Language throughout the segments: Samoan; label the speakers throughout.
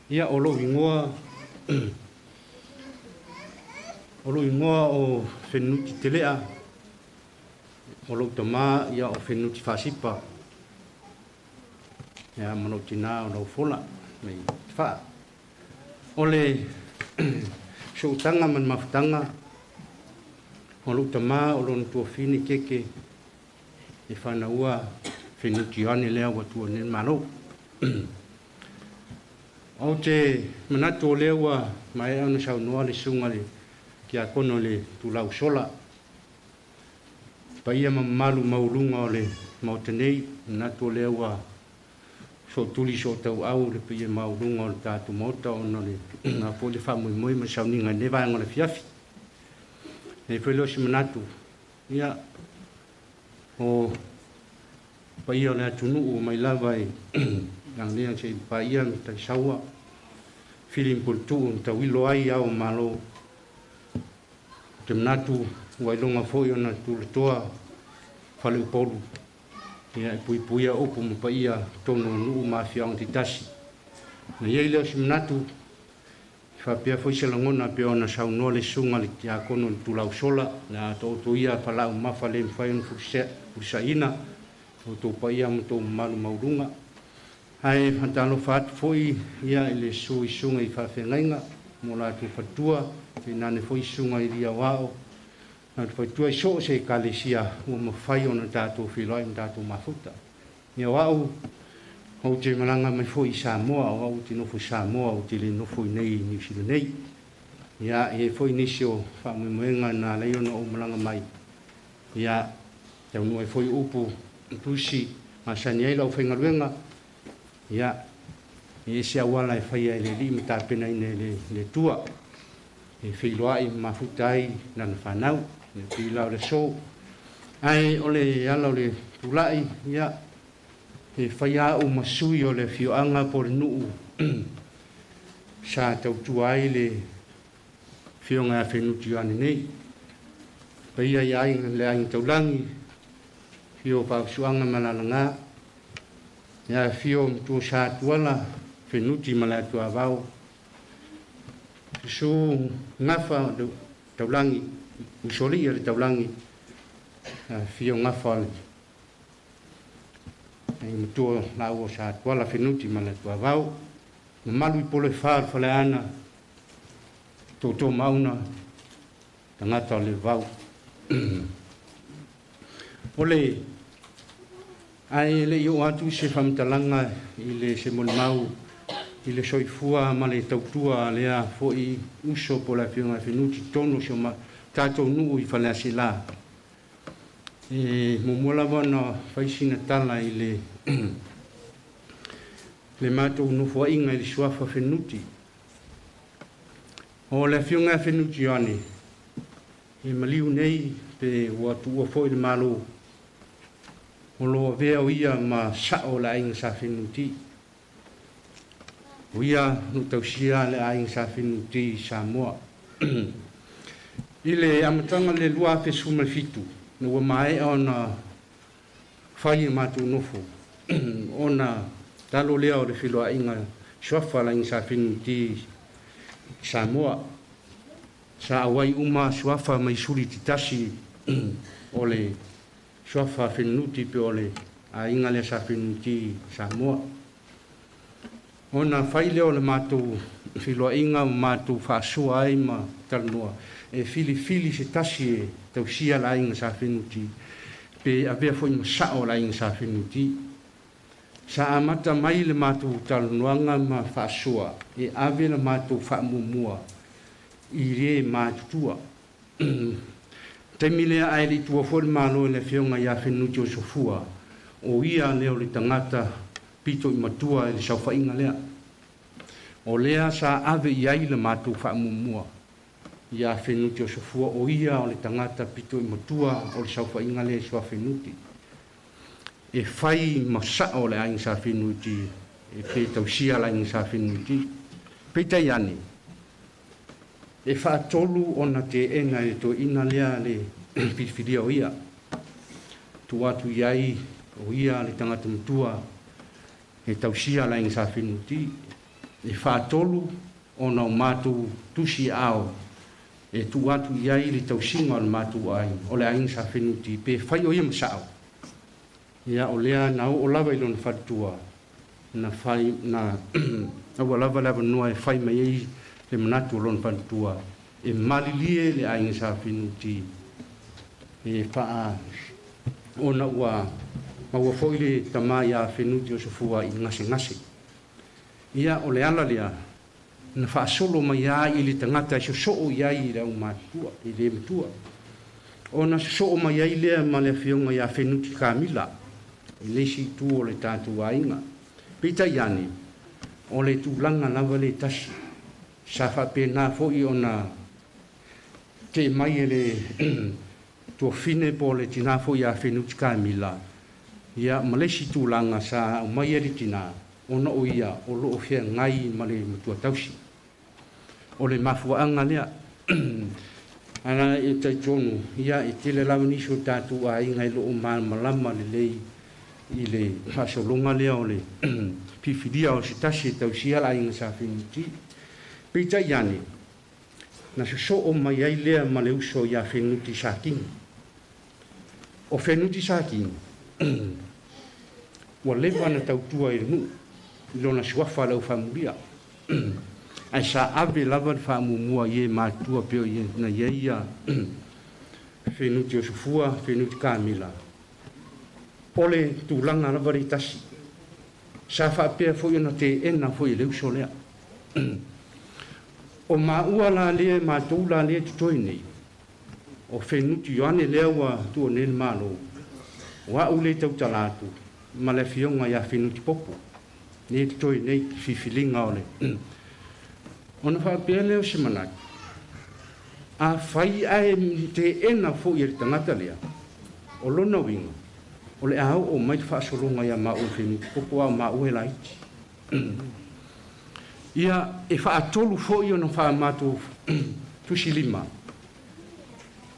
Speaker 1: Ia o lou igoa o lou igoa o Fenunuti Telea, o lou tama ia o Fenunuti Faasipa, ia ma lou tina o Laufola mai Faa. O le soutaga ma le mafutaga o lou tama o lona tuafine keke e fanaua Fenunuti Ioane lea ua tuua nei le Malo. Ou te manatu o lea ua maea ona saunoa le susuga i le Tiakono i le Tulau Sola, paia ma mamalu maualuga o le Maota nei, manatu o lea ua sootuli sootauau le paia maualuga o le tatou Maota ona o le foi le faamoemoe ma le sauniga i lenei vaega o le afiafi. E i ai foi lea o se manatu, ia, o paia o le atunuu mai lava i Lagilea seia paia le Matasaua, Fili ma Puletuu na tauilo ai ao o Malo. Ou te manatu ua iloga foi ona tulatoa faleupolu ia e puipuia upu ma paia totonu o nuu ma afioaga taitasi. Ona i ai lea o se manatu, e faapea foi se lagona pei ona saunoa le susuga i le Tiakono i le Tulau Sola, o le a taoto ia falau mamafa le mafai ona fulisaiina outou paia ma outou mamalu maualuga. Ae faatalofa atu foi ia i le susu i susuga i faafeagaiga mo latou faletua, tainane foi susuga i alii aoao, latou faletua i so o se ekalesia ua mafai ona tatou feiloai ma tatou mafuta. Ia o au, ou te malaga mai foi i Samoa, o au ou te nofo i Samoa, ou te le nofo i nei i Niu Sila nei. Ia, e i ai foi nisi o faamoemoega na ala ai ona ou malaga mai, ia, taunuu ai foi upu tusi masani ai lau faigaluega, ia, e ese auala e faia e le Alii ma tapenaina e le Atua, e feiloai ma mafuta ai lana fanau, e pei la o le aso. Ae o le ala o le tulai, ia, e fai au ma sui o le afioaga po o le nuu sa tautua ai le afioga ia Fenunuti Ioane nei. Paia i aiga, le aiga taulagi, afio o Vaafusuaga ma Lalaga, ia afio o Matua Sa Tuala, Fenunuti ma le Atuavao, susu Gafa o le taulagi, usolii o le taulagi, afio Gafa o le matua laua Sa Tuala, Fenunuti ma le Atuavao, mamalu i polo e fa o le Faleana, toto mauna, tagata o le vau. O le ae le i oo atu se faamatalaga i le se molimau i le soifua ma le tautua a lea foi uso po o le afioga ia Fenunuti i totonu o si o tatou nuu i Faleaseela. E muamua lava ona fai sina tala i le matou nofoaiga i le suafa Fenunuti. O le afioga ia Fenunuti Ioane, e maliu nei pe ua tuua foi le Malo, o lo o avea o ia ma sao o le aiga Sa Fenunuti. O ia no tausia le aiga Sa Fenunuti i Samoa. I le amataga le 2017, na ua maea ona fai e matou nofo, ona talo lea o le feloaiga suafa le aiga Sa Fenunuti i Samoa. Sa auai uma suafa mai suli titasi o le suafa Fenunuti pe o le aiga lea Sa Fenunuti i Samoa. Ona fai lea o le matou feloaiga ma matou faasoa ai ma talanoa e filifili se tasi e tausia le aiga Sa Fenunuti pe avea foi ma sao le aiga Sa Fenunuti. Sa amata mai le matou talanoaga ma faasoa e ave le matou faamuamua i le matutua. Taimi lea ae le i tuua foi le Malo i le afioga ia Fenunuti o Sofua, o ia lea o le tagata pito i matua i le saofaiga lea. O lea sa ave i ai le matou faamuamua ia Fenunuti o Sofua, o ia o le tagata pito i matua o le saofaiga lea i Suafa Fenunuti. E fai ma sao le aiga Sa Fenunuti e pe tausia le aiga Sa Fenunuti. Peitai ane, e faatolu ona teena e le toeaina lea le filifilia o ia. Tuu atu i ai o ia le tagata matua e tausia le aiga Sa Fenunuti. E faatolu ona o matou tusi ao e tuu atu i ai le tausiga o le matou aiga, o le aiga Sa Fenuti, pe fai o ia ma sa'o. Ia o lea na oo lava i lona faletua na fai na aua lava le avanoa e fai mai ai le manatu o lona faletua e malilie le aiga Sa Fenuti e faa ona ua maua foi le tamā ia Fenuti o Sofua i gasegase. Ia o le ala lea na faasolo mai ai i le tagata e sosoo i ai i le aumatutua i le matua ona sosoo mai ai lea ma le afioga ia Fenuti Kamila i le isi itu o le tatou aiga. Peitai ane, o le tulaga lava le tasi sa faapena foi ona te mai e le tuafine po o le tinā foi ia Fenuti Kamila, ia ma le isi tulaga sa aumai e le tinā ona o ia o loo feagai ma le matua tausi. O le mafuaaga lea ana e talitonu ia e tele lava nisi o tatou aiga e loo malamalama lelei i le faasologa lea o le fifilia o se tasi e tausia le aiga Sa Fenuti. Peitai ane, na sosoo mai ai lea ma le uso ia Fenuti Satini. O Fenuti Satini ua leva na tautua i le nuu i lona suafa le aufaamulia, ae sa ave lava le faamuamua i e matua pei o na i ai ia Fenuti o Sofua, Fenuti Kamila. O le tulaga lava le tasi sa faapea foi ona teena foi e le uso lea. O maua la lea matou la lea totoe nei, o Fenuti Ioane lea ua tuua nei le Malo, o a'u le tautala atu ma le afioga ia Fenuti Popo nei totoe nei filifiliga o le ona faapea lea o se manatu a fai ae teena foi e le tagata lea, o lona uiga o le a oo mai le faasologa ia maua Fenuti Popo a o maua e laiti. Ia e faatolu foi ona faamatou tusi lima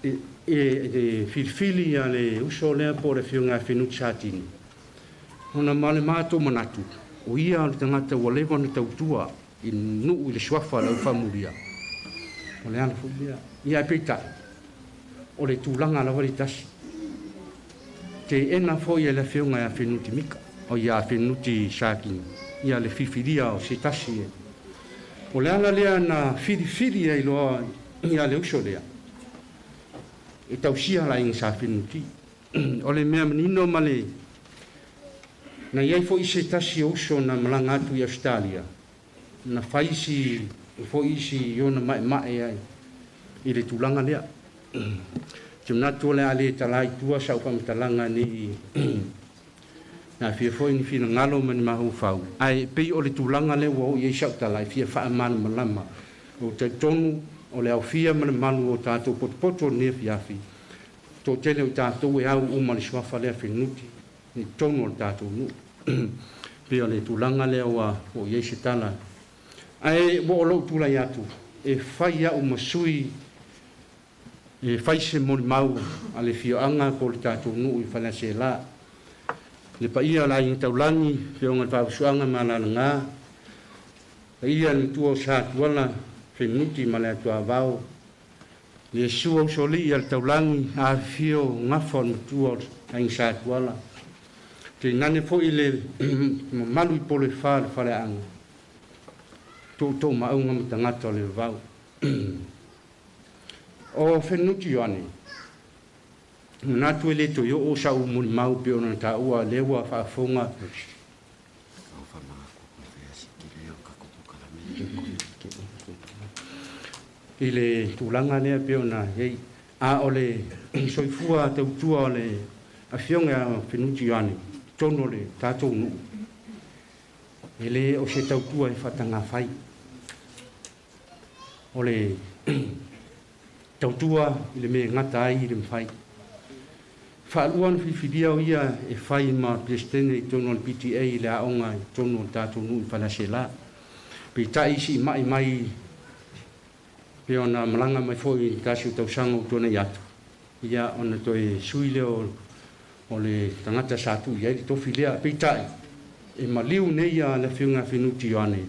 Speaker 1: e filifili ia le uso lea po o le afioga ia Fenuti Satini ona ma le matou manatu o ia o le tagata ua leva ona tautua i nuu i le suafa o le aufaamulia. O le ala foi lea. Ia ae peitai o le tulaga lava le tasi teena foi e le afioga ia Fenuti Mika o ia Fenuti Satini ia le fifilia o se tasi. O le ala lea na filifili ai loa ia le uso lea e tausia le aiga Sa Fenuti. O le mea manino ma le na i ai foi se tasi o uso na malaga atu i Australia na fai isi foi isi ona ma'ema'e ai i le tulaga lea. Te manatu o le a le talā i tua sa'u faamatalaga nei na fia foi ni finagalo ma ni mafaufau, ae pei o le tulaga lea ua oo i ai sa'u tala e fia faamalamalama. O talitonu o le aofia ma le malu o tatou potopoto o lenei afiafi toatele o tatou e au uma le suafa lea Fenuti i totonu o le tatou nuu. Pei o le tulaga lea ua oo i ai se tala, ae ua o lou tulai atu e fai a'u ma sui e fai se molimau a le afioaga po o le tatou nuu i Faleaseelā. Le paia o le aiga taulagi, afioga i le Faavasuaga ma Alalaga, paia le matua o Sa Tuala, Fenuti ma le Atuavao, le Iesu usoalii a le taulagi, afifio gafa o le matua o le aiga Sa Tuala, tainane foi le mamalu i polo e fa o le faleaga, toutoumaauga ma tagata o le vavau. O Fenuti Ioane, manatu e le toe oo sa'u molimau pei ona taua lea ua faafofoga. I le tulaga lea pei ona i ai a o le soifua tautua o le afioga ia Fenuti Ioane totonu o le tatou nuu, e lē o se tautua e faatagafai. O le tautua i le mea e gata ai i le mafai. Faalua ona filifilia o ia e fai ma Peresetene i totonu o le PTA i le aoga i totonu o le tatou nuu i Faleaseelā. Peitai siimai mai pe ona malaga mai foi i le tasi o tausaga ua tuanai atu, ia ona toe sui lea o le tagata sa tuu i ai le tofi lea. Peitai e maliu nei ia le afioga Fenuti Ioane.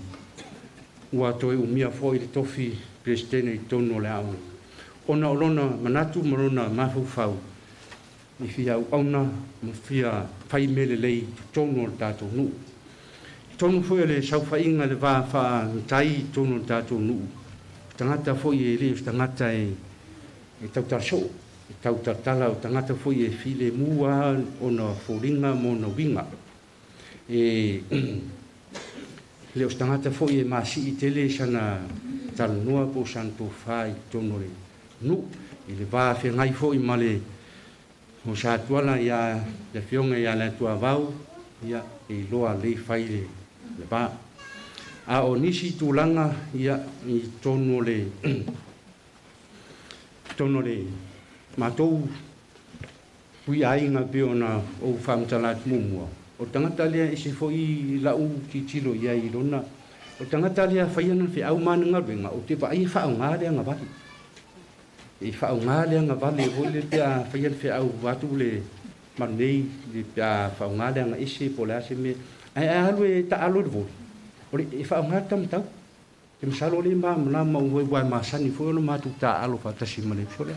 Speaker 1: ua toe umia fo'i le tofi Peresetene i totonu o le aoga ona o lona manatu ma lona mafaufau i fia auauna ma fia fai mea lelei i totonu o le tatou nuu. Totonu foi o le saofaiga le va faamatai i totonu o le tatou nuu, tagata foi e le o se tagata e tautala soo, e tautalatala, o tagata foi e filemu lava ona foliga ma ona uiga. E le o se tagata foi e masii tele sana talanoa po o sana tofa i totonu o le nuu. I le va feagai foi ma le o Sa Tuala ia le afioga ia Leatuavau, ia e iloa lelei fai le va. A o nisi tulaga ia i totonu o le matou aiga pei ona ou faamatala atu muamua, o le tagata lea e ese foi lau tilotilo i ai i lona. O le tagata lea faia lana feau ma ana galuega, ou te vaai e faaaoga le agavale. E faaaoga le agavale foi lea pe a faia le feau atu le manei pe a faaaoga le agaese po o le a se mea. Ae alu e taalo le voli, e faaaoga le taumatau. Te masalo le malamalama ua masani foi ona matou taalo faatasi ma le uso lea.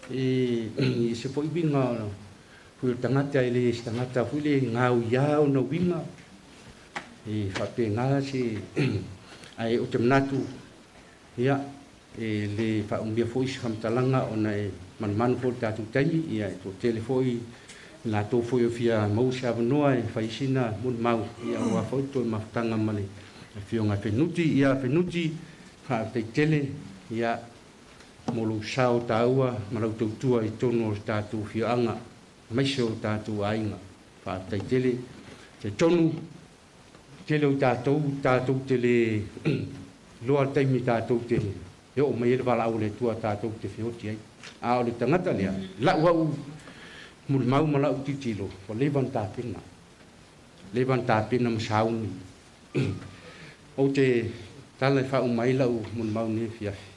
Speaker 1: E se foi uiga foi o le tagata e le se tagata foi le gauia ona uiga. E faapena se ae ou te manatu ia e le faaumia foi se faamatalaga ona e manumanu foi le tatou taimi, ia e toatele foi latou foi o fia maua se avanoa e fai sina molimau, ia aua foi toe mafutaga ma le afioga Fenuti. Ia Fenuti, faafetai tele ia mo lou sao taua ma lau tautua i totonu o le tatou afioaga aemaise o tatou aiga. Faafetai tele. Talitonu tele o tatou te le iloa le taimi tatou te e oo mai ai le valaau a le Atua tatou te feoti ai. A o le tagata lea, lau au molimau ma lau tilotilo, ua leva ona tapena. Leva ona tapena ma sauni. Ou te tala e faauma ai lau molimau nei afiafi.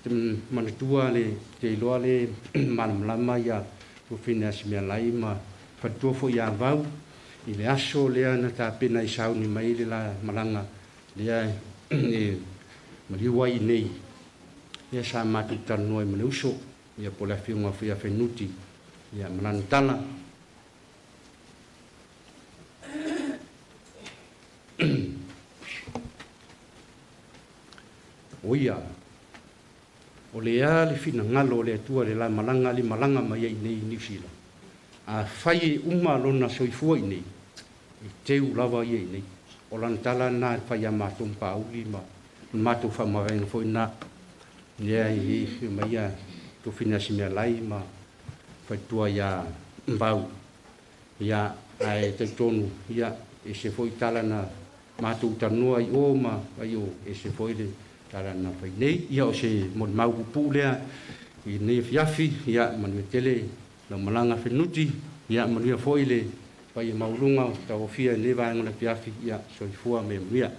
Speaker 1: Te manatua le te iloa le malamalama ia Tofina Asimealai ma faletua foi ia Vau i le aso lea na tapena i sauni mai le la malaga lea e maliu ai nei. Ia sa matou talanoa ai ma le uso ia po o le afioga foi ia Fenuti ia ma lana tala. O ia, o le a le finagalo o le Atua le la malaga le malaga mai ai nei i Niu Sila. A fai e uma lona soifua i nei, e teu lava ia i nei. O lana tala na e fai a matou pauli ma matou faamavaega foi na. Lea e mai ia Tofina Asimealai ma faletua ia Vau. Ia ae talitonu ia e se foi tala na matou talanoa i o ma ai o e se foi le tala na fai nei. Ia o se molimau pupuu lea i lenei afiafi. Ia manuia tele lau malaga Fenuti. Ia manuia foi le paia maualuga o tauofia i lenei vaega o le afiafi. Ia soifua ma ia manuia.